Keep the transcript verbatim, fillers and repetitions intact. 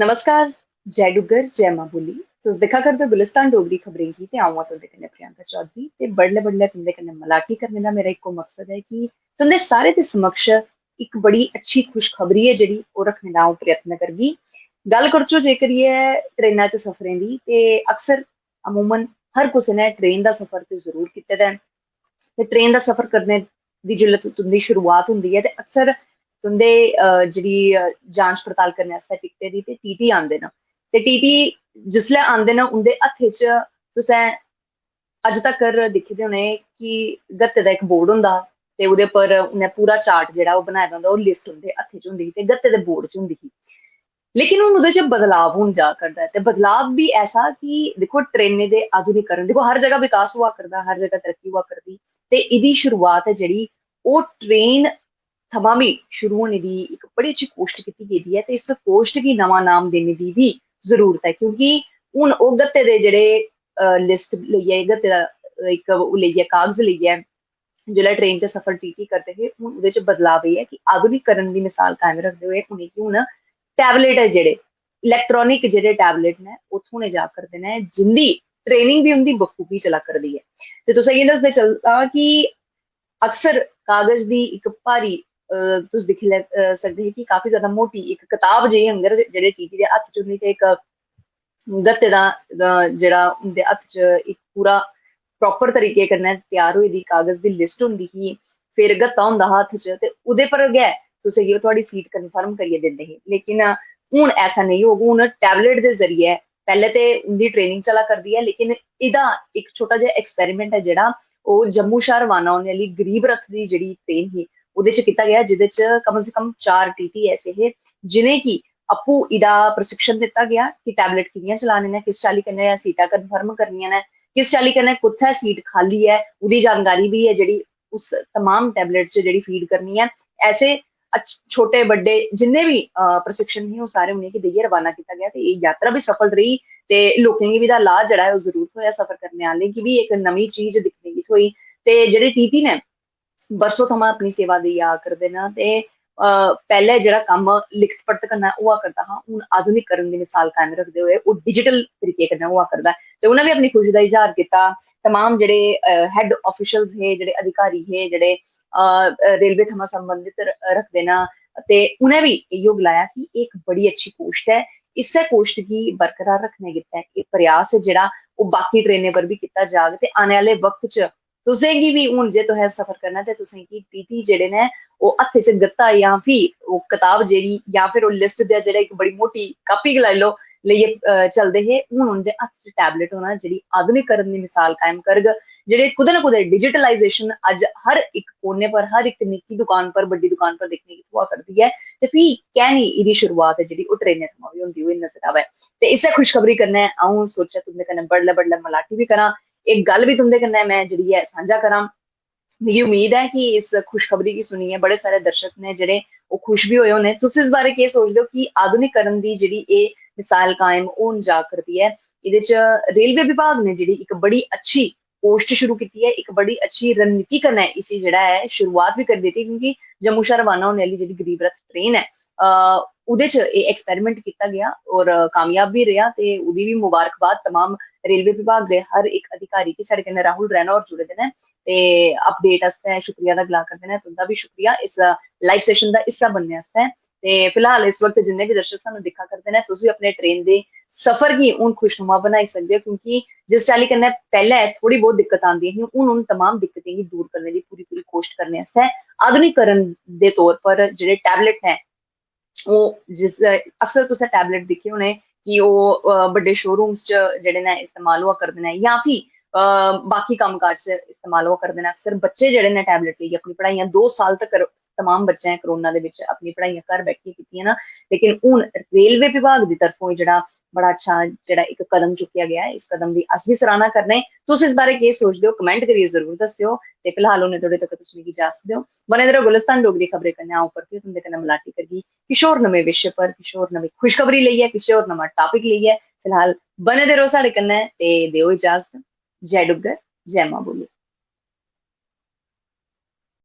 नमस्कार, जय डुग्गर, जय मां बोली। तुस दिक्खा करदे ओ गुलिस्तान डोगरी खबरें गी ते अ'ऊं आं तुं'दे कन्नै प्रियंका चौधरी। ते बडलै बडलै तुं'दे कन्नै मलाटी करने दा मेरा इक्को मकसद ऐ कि तुं'दे सारे दे समक्ष इक बड़ी अच्छी खुशखबरी ऐ जेह्ड़ी ओह् रक्खने दा अ'ऊं प्रयत्न करगी। गल्ल करचै जेकर एह् ट्रेना च सफरें दी, ते अक्सर अमूमन हर कुसै ने ट्रेन दा सफर ते जरूर कीते दा ऐ। ते ट्रेन दा सफर करने दी जिसलै तु-, तुं'दी शुरुआत होंदी ऐ, ते अक्सर तुं'दे, अ, जेह्ड़ी, अ, जांच पड़ताल करने आस्तै टिकटें दी ते टीटी आंदे न। ते टीटी जिसलै आंदे न, उं'दे हत्थै च तुसें अज्ज तक्कर दिक्खे दे होने कि गत्ते दा इक बोर्ड होंदा हा, ते ओह्दे पर उ'नें पूरा चार्ट जेह्ड़ा ओह् बनाए दा होंदा, ओह् लिस्ट उं'दे हत्थै च होंदी ही ते गत्ते दे बोर्ड च होंदी ही। लेकिन हून ओह्दे च बदलाव होन जा करदा ऐ, ते बदलाव बी ऐसा कि दिक्खो, ट्रेनें दे आधुनिकीकरण, दिक्खो, हर जगह विकास होआ करदा, हर जगह तरक्की होआ करदी, ते एह्दी शुरुआत ऐ जेह्ड़ी, ओह् ट्रेन थमां बी शुरू होने दी इक बड़ी अच्छी कोशट कीती गेदी ऐ। ते इस कोशट गी नमां नाम देने दी बी जरूरत ऐ, क्योंकि हून ओह् गत्ते दे जेह्ड़े, अ, लिस्ट लेइयै, गत्ते दा इक ओह् लेइयै, कागज लेइयै जिसलै ट्रेन च सफर टीटी करदे हे, हून ओह्दे च बदलाव एह् ऐ कि आधुनिकीकरण दी मिसाल कायम रखदे होए उ'नेंगी हून टैबलेट ऐ जेह्ड़े, इलैक्ट्रॉनिक जेह्ड़े टैबलेट न, ओह् थ्होने जा करदे न, जिंदी ट्रेनिंग बी उं'दी बखूबी चला करदी ऐ। ते तुसें गी दसदे चलदा कि अक्सर कागज दी इक भारी, अ, तुस दिक्खी लै-, अ, सकदे हे कि काफी ज्यादा मोटी इक कताब जेही आंगर जेह्ड़े टीटी दे हत्थ च होंदी, ते इक गत्ते दा, दा जेह्ड़ा उं'दे हत्थ च इक पूरा प्रापर तरीके कन्नै त्यार होई दी कागज दी लिस्ट होंदी ही, फिर गत्ता होंदा हा हत्थ च, ते ओह्दे पर गै तुसें गी ओह् थुआढ़ी सीट कन्फर्म करियै दिंदे हे। लेकिन हून ऐसा नेईं होग, हून टैबलेट दे जरिए पैह्ले ते उं'दी ट्रेनिंग चला करदी ऐ, लेकिन एह्दा इक छोटा जेहा एक्सपेरिमेंट ऐ जेह्ड़ा, ओह् जम्मू शा रवाना होने आह्ली गरीब रथ दी जेह्ड़ी ट्रेन ही, ओह्दे च कीता गेआ, जेह्दे च कम से कम चार टीटी ऐसे हे जि'नेंगी आपूं एह्दा प्रशिक्षण दित्ता गेआ कि टैबलेट कि'यां चलाने न, किस चाल्ली कन्नै सीटां कन्फर्म करनियां न, किस चाल्ली कन्नै कुत्थै सीट खाल्ली ऐ, ओह्दी जानकारी बी ऐ जेह्ड़ी उस तमाम टैबलेट च जेह्ड़ी फीड करनी ऐ। ऐसे अच्छ-, छोटे बड्डे जिन्ने बी, अ, प्रशिक्षण हे, ओह् सारे उ'नेंगी देइयै रवाना कीता गेआ ते एह् यात्रा बी सफल रेही ते लोकें गी बी एह्दा लाह् जेह्ड़ा ऐ, ओह् जरूर थ्होएआ, सफर करने आह्लें गी बी इक नमीं चीज दिक्खने गी थ्होई। ते जेह्ड़े टीटी न, बरसों थमां अपनी सेवा देइयै आ करदे न ते, अ, पैह्लें जेह्ड़ा कम्म लिखत पढ़त कन्नै होआ करदा हा, हून आधुनिकीकरण दी मिसाल कायम रखदे होए ओह् डिजिटल तरीके कन्नै होआ करदा ऐ। ते उ'नें बी अपनी खुशी दा इजहार कीता। तमाम जेह्ड़े, अ, हेड ऑफिशियल्स हे, जेह्ड़े अधिकारी हे, जेह्ड़े, अ, अ, रेलवे थमां संबंधित र-, रखदे न, ते उ'नें बी इ'यो गलाया कि एह् इक बड़ी अच्छी कोशट ऐ। इस्सै कोशट गी बरकरार रक्खने गित्तै एह् प्रयास ऐ जेह्ड़ा, ओह् बाकी ट्रेनें पर बी कीता जाग ते आने आह्ले वक्त च तुसें गी बी हून जे तुसें सफर करना ते तुसें गी टीटी जेह्ड़े न, ओह् हत्थे च गत्ता जां फ्ही ओह् कताब जेह्ड़ी, जां फिर ओह् लिस्ट दा जेह्ड़ा इक बड़ी मोटी कापी गलाई लैओ, लेइयै, अ, चलदे हे। हून उं'दे हत्थ च टैबलेट होना जेह्ड़ी आधुनिकीकरण दी मिसाल कायम करग, जेह्ड़े कुतै ना कुतै डिजिटलाइजेशन अज्ज हर इक कोने पर, हर इक निक्की दुकान पर, बड्डी दुकान पर दिक्खने गी थ्होआ करदी ऐ। ते फ्ही कैंह् निं एह्दी शुरुआत ऐ जेह्ड़ी ओह् ट्रेनें थमां बी होंदी होई नजर आवै। ते इस्सै खुशखबरी कन्नै अ'ऊं सोचेआ तुं'दे कन्नै बडलै-बडलै मलाटी बी करां। इक गल्ल बी तुं'दे कन्नै में जेह्ड़ी ऐ सांझा करां। मिगी उम्मीद ऐ कि इस खुशखबरी गी सुनियै बड़े सारे दर्शक ने जेह्ड़े ओह् खुश बी होए होने। तुस इस बारे केह् सोचदे ओ कि आधुनिकीकरण दी जेह्ड़ी एह् मिसाल कायम होन जा करदी ऐ, एह्दे च रेलवे विभाग ने जेह्ड़ी इक बड़ी अच्छी कोशट शुरू कीती ऐ, इक बड़ी अच्छी रणनीति कन्नै इसी जेह्ड़ा ऐ शुरुआत बी करी दित्ती, क्योंकि जम्मू शा रवाना होने आह्ली जेह्ड़ी गरीब रथ ट्रेन ऐ, अ, ओह्दे च एह् एक्सपेरिमेंट कीता गेआ और कामयाब बी रेहा ते ओह्दी बी मुबारकबाद तमाम रेलवे विभाग दे हर इक अधिकारी गी। साढ़े कन्नै राहुल रैना होर जुड़े दे न ते अपडेट आस्तै शुक्रिया दा गला करदे न। तुं'दा बी शुक्रिया इस लाइव सेशन दा हिस्सा बनने आस्तै। ते फिलहाल इस वक्त जिन्ने बी दर्शक सानूं दिक्खा करदे न, तुस बी अपने ट्रेन दे सफर गी हून खुशनुमा बनाई सकदे ओ, क्योंकि जिस चाल्ली कन्नै पैह्लें थोह्ड़ी बहुत दिक्कत आंदी ही, हून उन तमाम दिक्कतें गी दूर करने दी पूरी पूरी कोशट करने आस्तै आधुनिकीकरण दे तौर पर जेह्ड़े टैबलेट न, ओह् जिस, अक्सर तुसें टैबलेट दिक्खे होने कि ओह्, अ, बड्डे शोरूम्स च जेह्ड़े न इस्तेमाल होआ करदे न, जां फ्ही, अ, बाकी कम्मकाज च इस्तेमाल होआ करदे न। अक्सर बच्चे जेह्ड़े न टैबलेट लेइयै अपनी पढ़ाइयां दो साल तक्कर तमाम बच्चें कोरोना दे बिच अपनी पढ़ाइयां घर बैठियै कीतियां न, लेकिन हून रेलवे विभाग दी तरफों एह् जेह्ड़ा बड़ा अच्छा जेह्ड़ा इक कदम चुक्केआ गेआ ऐ, इस कदम दी अस बी सराहना करने। तुस इस बारे केह् सोचदे ओ, कमेंट करियै जरूर दस्सेओ। ते फिलहाल हुनै तोड़ी तक तुस मिगी इजाजत देओ। बने दे रहो गुलिस्तान डोगरी खबरें कन्नै। अ'ऊं परतियै तुं'दे कन्नै मलाटी करगी किश होर नमें विशे पर, किश होर नमीं खुशखबरी लेइयै, किश होर नमां टॉपिक लेइयै। फिलहाल बने दे रहो साढ़े कन्नै ते देओ इजाजत। जय डुग्गर, जय मां बोली।